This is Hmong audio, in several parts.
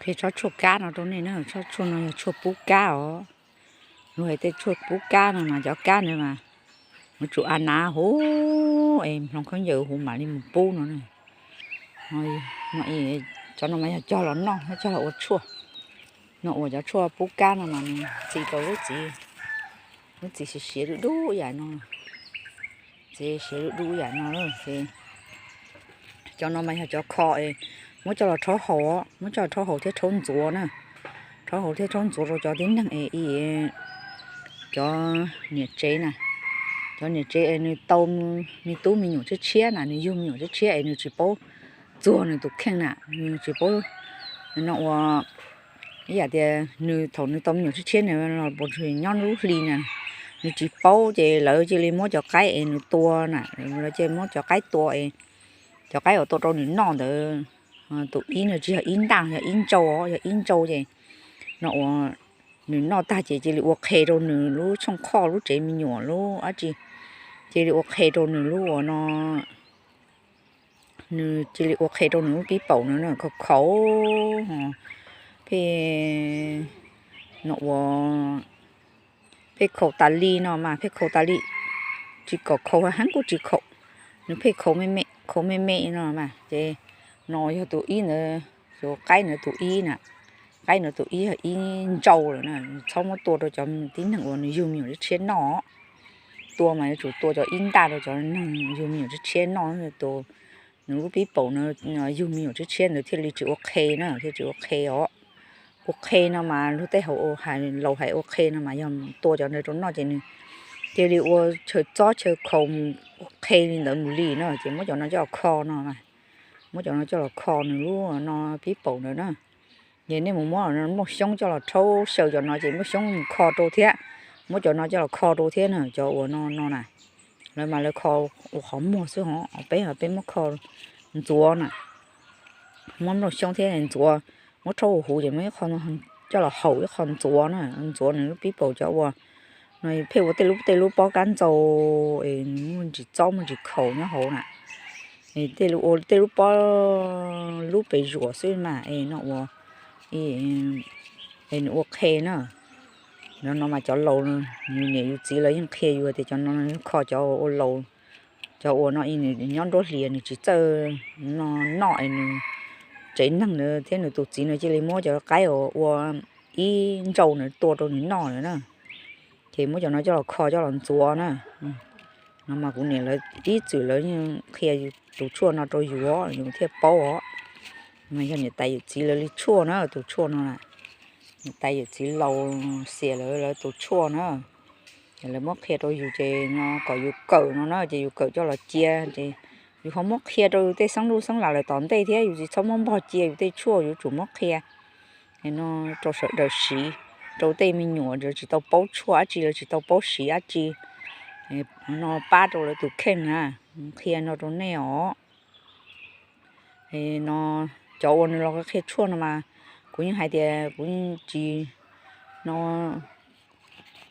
Qhia tsob tshuaj kab no rau nej na, tsob tshuaj no yog tshuaj pub kab os. Luag hais tej tshuaj pub kab no mas cov kab ntawd mas yuav tsum a nav huv es hloov khaub ncaws huv mam li mus pub no. Cov no mas yog cog los noj thiab cog los ua tshuaj. No uas cov tshuaj pub kab no mas nws ntxim rau lub txiv, lub txiv siav siav dub dub yam no, txiv siav dub dub yam no ces cov no mas yog cov kho es muab coj los rhaub haus, muab coj los rhaub haus thiab rhaub ntxuav na. Rhaub haus thiab rhaub ntxuav rau cov tib neeg es, cov niam tsev na, cov niam tsev es nws tau me tub me nyuam tshiab tshiab na, nws yug me nyuam tshiab tshiab es nws tsis paub txuag nws tus kheej na, nws tsis paub, no ua ib yam tias nws thaum nws tau me nyuam tshiab tshiab nws los puas tsis nyob lub hli na, nws tsis paub ces lawv cia li muab cov qaib es nws tua na, lawv cia li muab cov qaib tua es cov qaib uas tua rau nws noj ntawd, tus ib no tsis yog ib ntaj, yog ib ntsau, yog ib ntsau ces no uas nws noj tag ces cia li ua qhe rau nws lub tshooj khoj lub tsev me nyuam lub dab tsi, cia li ua qhe rau nws lub uas no, nws cia li ua qhe rau nws lub pib paum no na, khaus khaus, pheej, no ua, pheej khaus tas li no mas pheej khaus tas li, tsis kom khaus heev kuj tsis khaus, nws pheej khaus me me khaus me me no mas ces no yog tus ib ntawd, tus qaib ntawd tus ib na, qaib ntawd tus ib yog ib ntsau lawm na, txhob muab tua rau cov tib neeg uas nws yug me nyuam tshiab noj. Tua mas yuav tsum tua cov ib ntaj rau cov neeg yug me nyuam tshiab noj, tus nws lub pib paum na, yug me nyuam tshiab tshiab ntawd thiaj li tsis ua qhe na, thiaj tsis ua qhe os. Ua qhe no mas luag tej hauv hais, laus hais ua qhe no mas yog tua cov ntawd rau noj ces nws cia li ua chaw txob chaw khaus mus ua qhe li ntawd mus li na, ces muab cov no coj los kho no, muab cov no coj los kho nws lub no pib paum ntawd na. Ces nej mus muab Nplooj Xyoob coj los rhaub xyaw cov no ces Nplooj Xyoob mus kho rau thiab, muab cov no coj los kho rau thiab na, cov uas no no na. Lawv mas lawv kho ua qhov muag xwb ho, peb peb muab kho ntxuav na, muab Nplooj Xyoob thiab ntxuav, muab rhaub huv huv ces muab ib qho coj los haus ib qho ntxuav na, ntxuav nws lub pib paum cov uas no, pheej ua tej lub tej lub pob kab ntxau es muaj ntsis txob muaj ntsis khaus nyob hauv na, tej lub ua tej lub pob lub pes zuam xwb mas es no ua, es nws ua qhe na. No no mas cov laus, yus niam yus txiv lawv yeej qhia yus tias cov no kho cov ua laus, cov uas no nws nyob nruab hlis nws tsis txawj no noj es nws tsev neeg ntawd thiab nws tus txiv no cia li muab cov qaib uas ua ib ntsau ntawd tua rau nws noj lawm na. Ces muab cov no coj los kho coj los ntxuav na. No mas kuv niam lawv ib txwm lawv yeej qhia tus tshuaj no rau yus os, yus thiaj paub os. Mas yog niam tais yawm txiv lawv li tshuaj na, tus tshuaj no na, niam tais yawm txiv laus xiam lawv lawv tus tshuaj na. Ces lawv muab qhia rau yus ces no kom yus kawm no na, ces yus kawm coj los cia ces yus ho muab qhia rau yus tej xeeb ntuj xeeb las lawm tom ntej thiab, yus tsis txhob muab npog cia yus tej tshuaj, yuav tsum muab qhia no rau sawv daws siv, rau tej me nyuam lawv tsis tau paub tshuaj dab tsi, lawv tsis tau paub siv dab tsi, no pab rau lawv tus kheej na. Qhia no rau nej os. No cov uas nws los qhia tshuaj no mas kuv yeej hais tias kuv tsis, no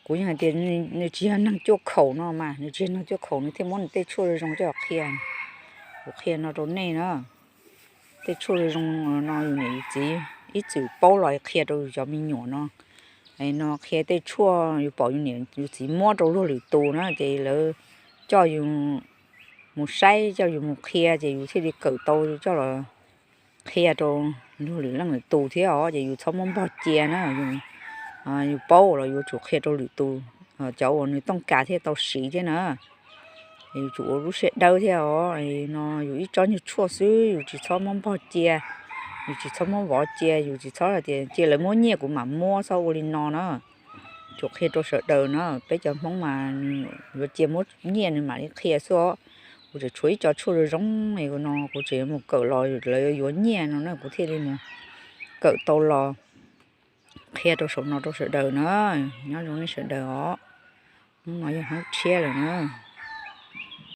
kuv yeej hais tias nws tsis yog neeg cuaj khaum no mas, nws tsis yog neeg cuaj khaum nws thiaj muab nws tej tshuaj zoo zoo coj los qhia. Kuv qhia no rau nej na, tej tshuaj zoo zoo no yus niam yus txiv ib txwm paub los qhia rau yus cov me nyuam no. No qhia tej tshuaj yus pom yus niam yus txiv muab rau luag lwm tus na ces lawv coj yus mus saib coj yus mus qhia ces yus thiaj li kawm tau coj los qhia rau luag lwm leej lwm tus thiab os, ces yus txhob muab npog cia na. Yus paub los yuav tsum qhia rau lwm tus, cov uas nws tooj kas thiaj tau siv thiab na. Yus tsum ua lub siab dawb thiab os. No yus ib tsob nyuag tshuaj xwb yus tsis txhob muab npog cia, yus tsis txhob muab vov cia, yus tsis txhob hais tias cia lawv muab nyiaj kuv mam muab, txhob ua li no na. Tsum qhia rau sawv daws na, peb cov Hmoob mas yuav cia muab nyiaj nws mam li qhia xwb os. Kuv tseem tshuav ib co tshuaj zoo zoo no kuv tseem yuav mus kawm los lawv yuav yuav nyiaj no na kuv thiaj li mus kawm tau los qhia rau saum no rau sawv daws na. Nyob zoo nej sawv daws os. Hnub no yog hnub tshiab lawm na.